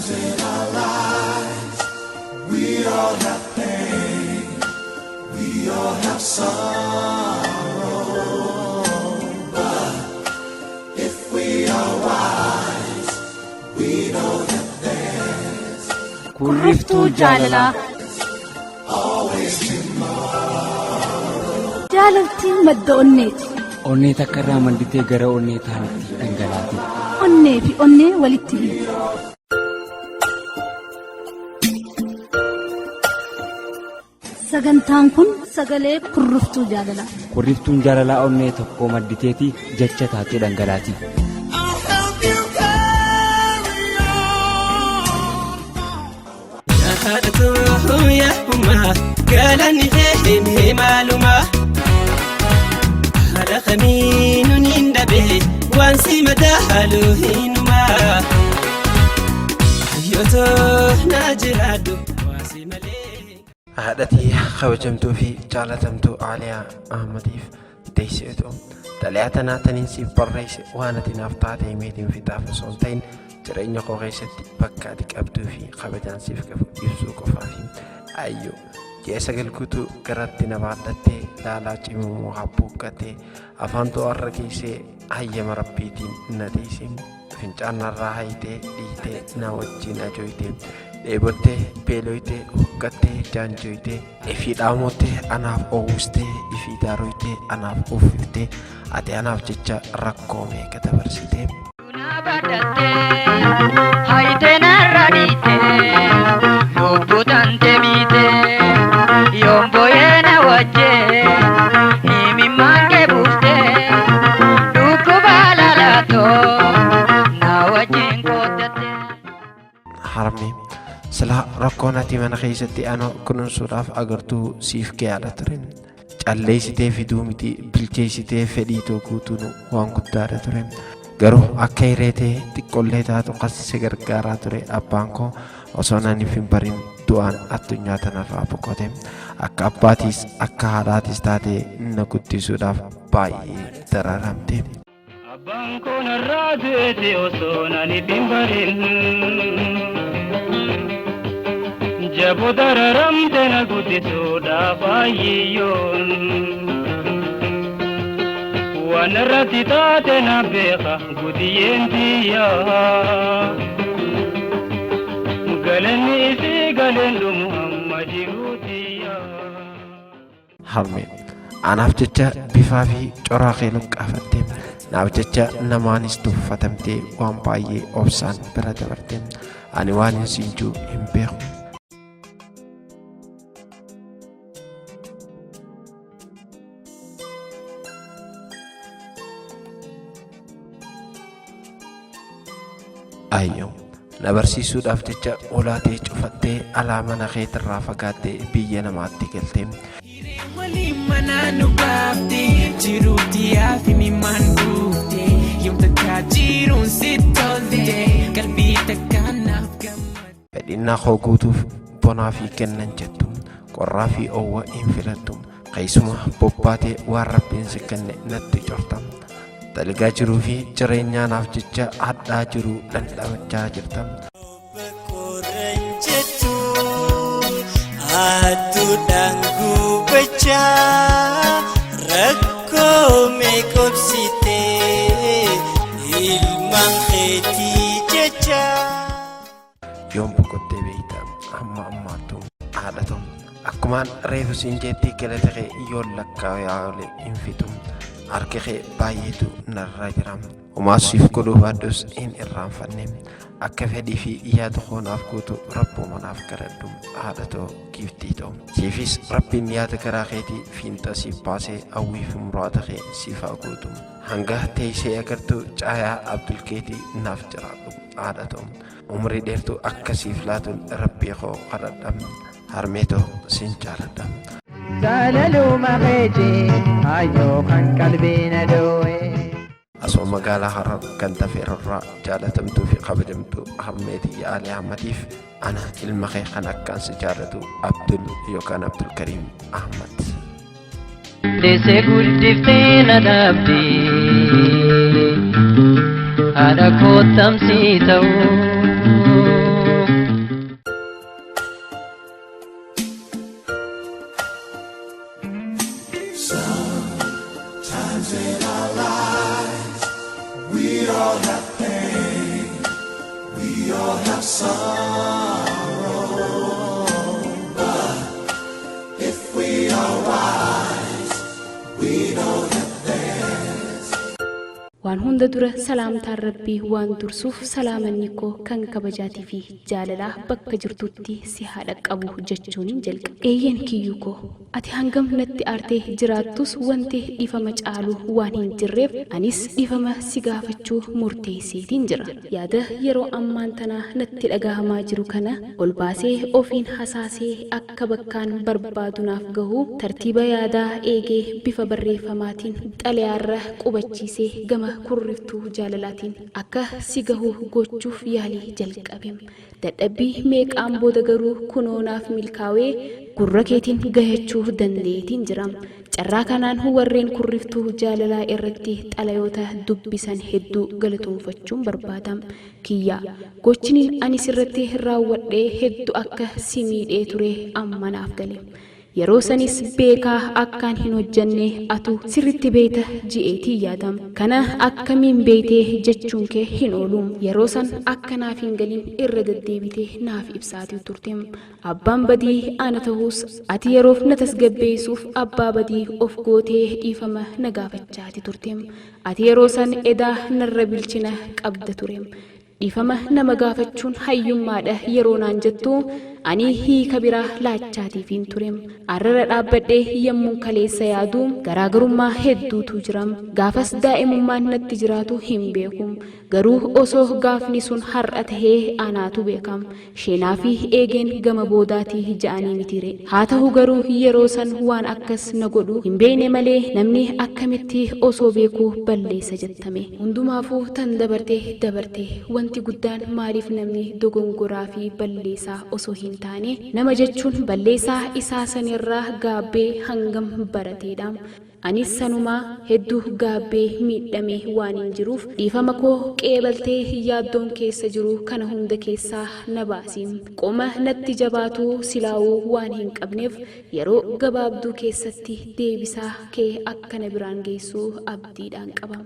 Times in our lives we all have pain, we all have sorrow, but if we are wise, we know that there's Kurriftuu jaalalaa. Always tomorrow. Jaalaltiin madda onneeti. Onnee takka irraa manditee gara onnee taanitti dhangalaati. Onnee fi onnee walitti hidha. Sagantaan kun sagalee kurriftuu jaalalaa. Kurriftuun jaalalaa onnee tokkoo madditeeti jecha taatee dhangalaati. Galanni kee maaluma haala kamiinuu hin dhabe waan si madaalu hinuma hayyootoo na jiraadhu waasi malee. Haadhatii kabajamtuu fi jaalatamtuu Aaliyaa Ahmadiif deessitu. Xalayaa tanaa taniin siif barreesse waan ati naaf taate himeetiin fixaaf osoo hin ta'in jireenya koo keessatti bakka ati qabduu fi kabajaan siif qabu ibsuu qofaafi. Ayyoo ji'a 9 guutuu garatti na baadhattee laalaa cimimuu habbuuqqattee afaan to'arra geessee hayyama rabbiitiin na deesse. Fincaan narraa hayitee dhiitee na wajjin ajooyte. Dheebottee, beeloytee, huqqattee, jaanjooytee, ifii dhaamottee anaaf oowwistee, ifii daaroytee anaaf uffiftee, ati anaaf jecha rakkoo meeqa dabarsitee. Na badhattee hayitee narra dhiitee lubbuu tante miitee yoon booyee na wajjee himimmaan kee buuftee dhukkuba lalaatoo na wajjin qooddattee. Harme silaa rakkoon ati mana keessatti ana kunuunsuudhaaf agartuu siif gahaadha ture. Calleessitee fiduu miti bilcheessitee fedhii too guutuun waan guddaadha ture. Garuu akka hiree ta'e xiqqoollee taatu kan si gargaaraa ture abbaan koo osoo naniif hin barin du'aan addunyaa tanarraa boqote. Akka abbaatiis akka haadhaatis taatee na guddisuudhaaf baay'ee dararamte. Abbaan koo narraa du'eeti osoo naniif hin barin. Jaboo dararamte na guddisuudhaaf ayiyyoon. Waan irratti taate na beeka gudiyyeen tiyya. Galanni isii galeen dhumu hamma jiruu tiyya. Harme anaaf jecha bifaa fi coraa kee luqqaafatte. Naaf jecha namaanis tuffatamtee waan baay'ee obsaan bira dabarte. Ani waan hin siin jiru hin beeku. Ayyo na barsiisuudhaaf jecha ulaatee cufattee alaa mana keetirraa fagaattee biyya namaatti galte. Waliin manaa nu baafte jiruutti yaafi mimaan buufte yoom takkaa jiruun si tolte qalbii takkaa naaf gammadde. Fedhinnaa koo guutuuf bonaa fi kennan jettu qorraa fi oowwa hin filattu keessuma bobbaatee waan rabbiin si kenne natti corta. Dalgaa jiruu fi jireenyaa naaf jecha hadhaa jiruu dhandhamachaa jirta. Qorran jettu aduudhaan gubachaa rakkoo meeqobsitee ilmaan keetii jecha. Yoom boqottee beekta hamma ammaattu haadha ta'u. Akkumaan reefu siin jeetti galata kee yoon lakkaa'u hin fixu. Harki kee baay'eetu narra jira. Homaa siif godhuu baadhus hin irraanfanne. Akka fedhii fi yaada koo naaf guutu rabbuma naaf kadhadhu haadha too giiftii too. Siifis rabbiin yaada garaa keetii fiinxa siif baasee hawwii fi muraada kee siif haa guutu. Hanga teessee agartu caayaa Abdulkeetii naaf jiraadhu haadha too. Umrii dheertuu akka siif laatuun rabbii koo kadhadha. Harmee too siin jaaladha. Jaalaluma keetii hayyoo kan qalbii na dhoowe. Asuma magaalaa Harar ganda Feerorraa jaalatamtuu fi kabajamtuu harmee tiyya Alii Ahmadiif ana ilma kee kan akkaan si jaalatu Abdul yookaan Abdulkariim Ahmad. Deessee guddiftee na dhaabde haadha koo tamsii ta'uu. in our lives we all have pain, we all have sorrow. But if we are wise, we know that there's Waan hunda dura salaamtaan Rabbii waan dursuuf salaamanni koo kan kabajaatii fi jaalalaa bakka jirtutti si haa dhaqqabu jechuunin jalqabe. Eeyyeen kiyyuu koo, ati hangam natti aartee jiraattus wanti dhiifama caalu waan hin jirreef anis dhiifama si gaafachuu murteesseetiin jira. Yaada yeroo ammaan tanaa natti dhagahamaa jiru kana ol baasee ofiin hasaasee akka bakkaan barbaadu naaf gahu tartiiba yaadaa eegee bifa barreeffamaatiin xalayaarra qubachiisee gama kurriftuu jaalalaatiin akka si gahu gochuuf yaalii jalqabe. Dadhabbii meeqaan booda garuu kunoo naaf milkaawee gurra keetiin gahachuu danda'eetiin jira. Carraa kanaan warreen kurriftuu jaalalaa irratti xalayoota dubbisan hedduu galatoonfachuun barbaada. Kiyyaa, gochiniin ani sirratti raawwadhee hedduu akka si miidhee ture amma naaf gale. Yeroo sanis beekaa akkaan hin hojjanne atu sirritti beeyta ji'eetii yaadam. Kana akkamiin beeytee jechuun kee hin oolu. Yeroo san akka naaf hin galin irra deddeebitee naaf ibsaatii turte. Abbaan badii ana ta'us ati yeroof na tasgabbeessuuf abbaa badii of gootee dhiifama na gaafachaati turte. Ati yeroo san edaa narra bilchina qabda ture. Dhiifama nama gaafachuun hayyummaadha yeroo naan jettu ani hiika biraa laachaatiifiin ture. Arrara dhaabbadhee yemmuun kaleessa yaadu garaagarummaa hedduutu jira. Gaafas daa'imummaan natti jiraatu hin beeku. Garuu osoo gaafni sun har'a tahee anaatu beeka. Sheenaa fi eegeen gama boodaatii ja'anii mitiire. Haa ta'u garuu yeroo san waan akkas na godhu hin beekne malee namni akkamitti osoo beekuu balleessa jettame. Hundumaafuu tan dabarte dabarte. Wanti guddaan maaliif namni dogongoraa fi balleessaa osoo hin taane nama jechuun balleessaa isaa sanirraa gaabbee hangam barateedha. Anis sanumaa hedduu gaabbee miidhame waan hin jiruuf dhiifama koo qeebaltee yaaddoon keessa jiru kana hunda keessaa na baasi. Qoma natti jabaatu silaa'uu waan hin qabneef yeroo gabaabduu keessatti deebisaa kee akka na biraan geessu abdiidhaan qaba.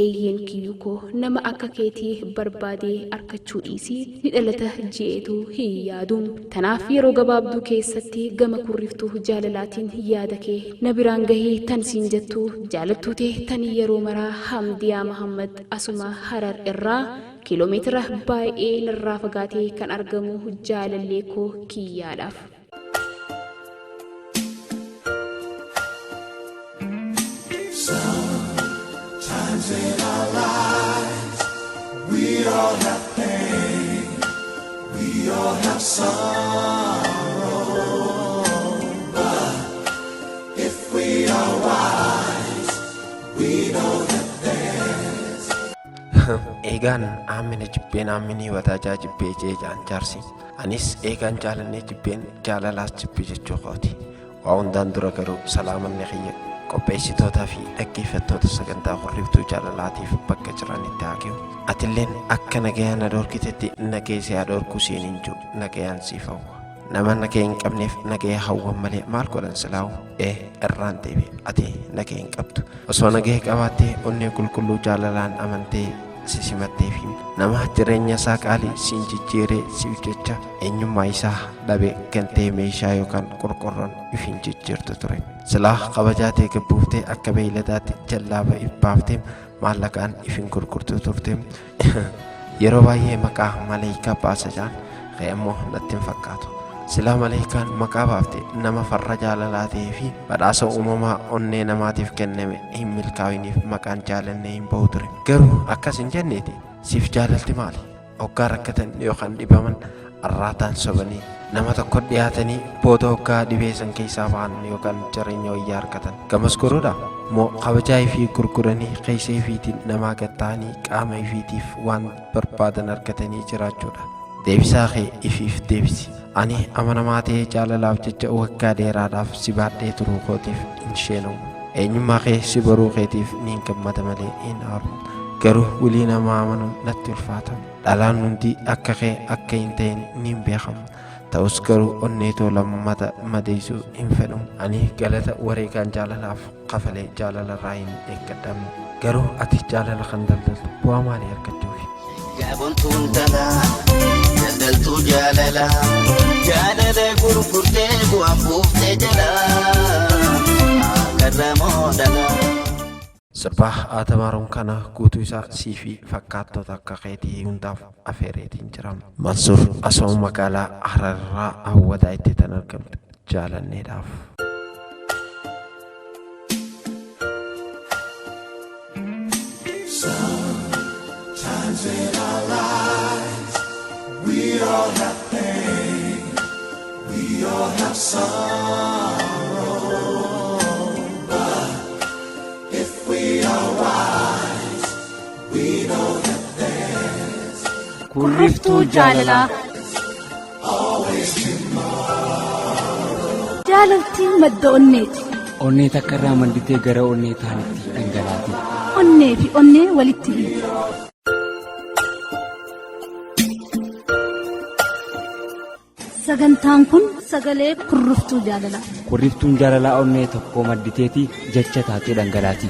Eeyyeen kiyyuu koo, nama akka keetii barbaadee arkachuu dhiisii ni dhalata je'eetu hin yaadu. Tanaaf yeroo gabaabduu keessatti gama kurriftuu jaalalaatiin yaada kee na biraan gahi tan siin jettu jaalattuu tee tan yeroo maraa Hamdiyaa Mahammad asuma Harar irraa kiiloomeetira baay'ee narraa fagaatee kan argamu jaalallee koo kiyyaadhaaf. Sometimes in our lives we all have pain, we all have sorrow. But if we are wise, we know that there's Eegaan aamina jibbeen aaminii wadaajaa jibbee jee jaan jaarsi. Anis eegaan jaalannee jibbeen jaalalaas jibbe jechuu kooti. Waa hundaan dura garuu salaamanni kiyya qopheessitootaa fi dhaggeeffattoota sagantaa Hurriftuu Jaalalaatiif bakka jiranitti haa gahu. Atilleen akka nagaya na dhoorkitetti nagaya si haa dhoorku siin hin ji'u nagayaan siif hawwa. Nama nagaya hin qabneef nagaya hawwan malee maal godhan silaawu? Ee irraan deebi'e ati nagaya hin qabdu. Osoo nagaya qabaattee onnee qulqulluu jaalalaan amantee si simattee fi nama jireenya isaa qaalii siin jijjiiree siif jecha eenyummaa isaa dhabe gantee meeshaa yookaan qorqorroon if hin jijjiirtu ture. Silaa kabajaa tee gad buuftee akka beeyladaatti jallaaba if baaftee maallaqaan if hin gurgurtu turte. Yeroo baay'ee maqaa maleeykaa baasa ja'an kee ammoo natti hin fakkaatu. Silaa maleeykaan maqaa baafte nama farra jaalalaa ta'ee fi badhaasa uumamaa onnee namaatiif kenname hin milkaawiniif maqaan jaalannee hin bahu ture. Garuu akkas hin jenneeti siif jaalalti maali? Hoggaa rakkatan yookaan dhibaman arraataan sobanii nama tokko dhiyaatanii booda hoggaa dhibee san keessaa bahan yookaan jireenya wayyaa argatan gamas goruudha? Moo kabajaa ifii gurguranii keessa ifiitiin namaa gad ta'anii qaama ifiitiif waan barbaadan argatanii jiraachuudha? Deebisaa kee ifiif deebisi. Ani amanamaa ta'ee jaalalaaf jecha waggaa dheeraadhaaf si baadhee turuu kootiif hin sheena'u. Eenyummaa kee si baruu keetiif niin gammada malee hin aaru. Garuu wilii namaa amanuun natti ulfaata. Dhalaan hundi akka kee akka hin ta'in niin beeka. Ta'us garuu onnee too lammata madeessuu hin fedhu. Ani galata wareegaan jaalalaaf kafalee jaalala irraa hin eeggadha. Garuu ati jaalala kan daldaltu bu'aa maalii argachuufi? Gaabontuun talaa daldaltuu jaalala jaalala gurgurtee bu'aan buuftee jala karramoo dhala. Sirbaa Atamaaruun kana guutuu isaa sii fi fakkaattota akka keetii hundaaf afeereetiin jira. Mansuur Asoo magaalaa Hararraa hawwataa itti tan argamtu jaalanneedhaaf. Sometimes in our lives, we all have pain, we all have sorrow. But if we are wise, we know that there's Kurriftuu jaalalaa. always tomorrow. Jaalaltii madda onneeti. Onnee takka irraa madditee gara onnee taanitti dhangalaati. Onnee fi onnee walitti hidha. Sagantaan kun sagalee kurriftuu jaalalaa. Kurriftuun jaalalaa onnee tokkoo madditeeti jecha taatee dhangalaati.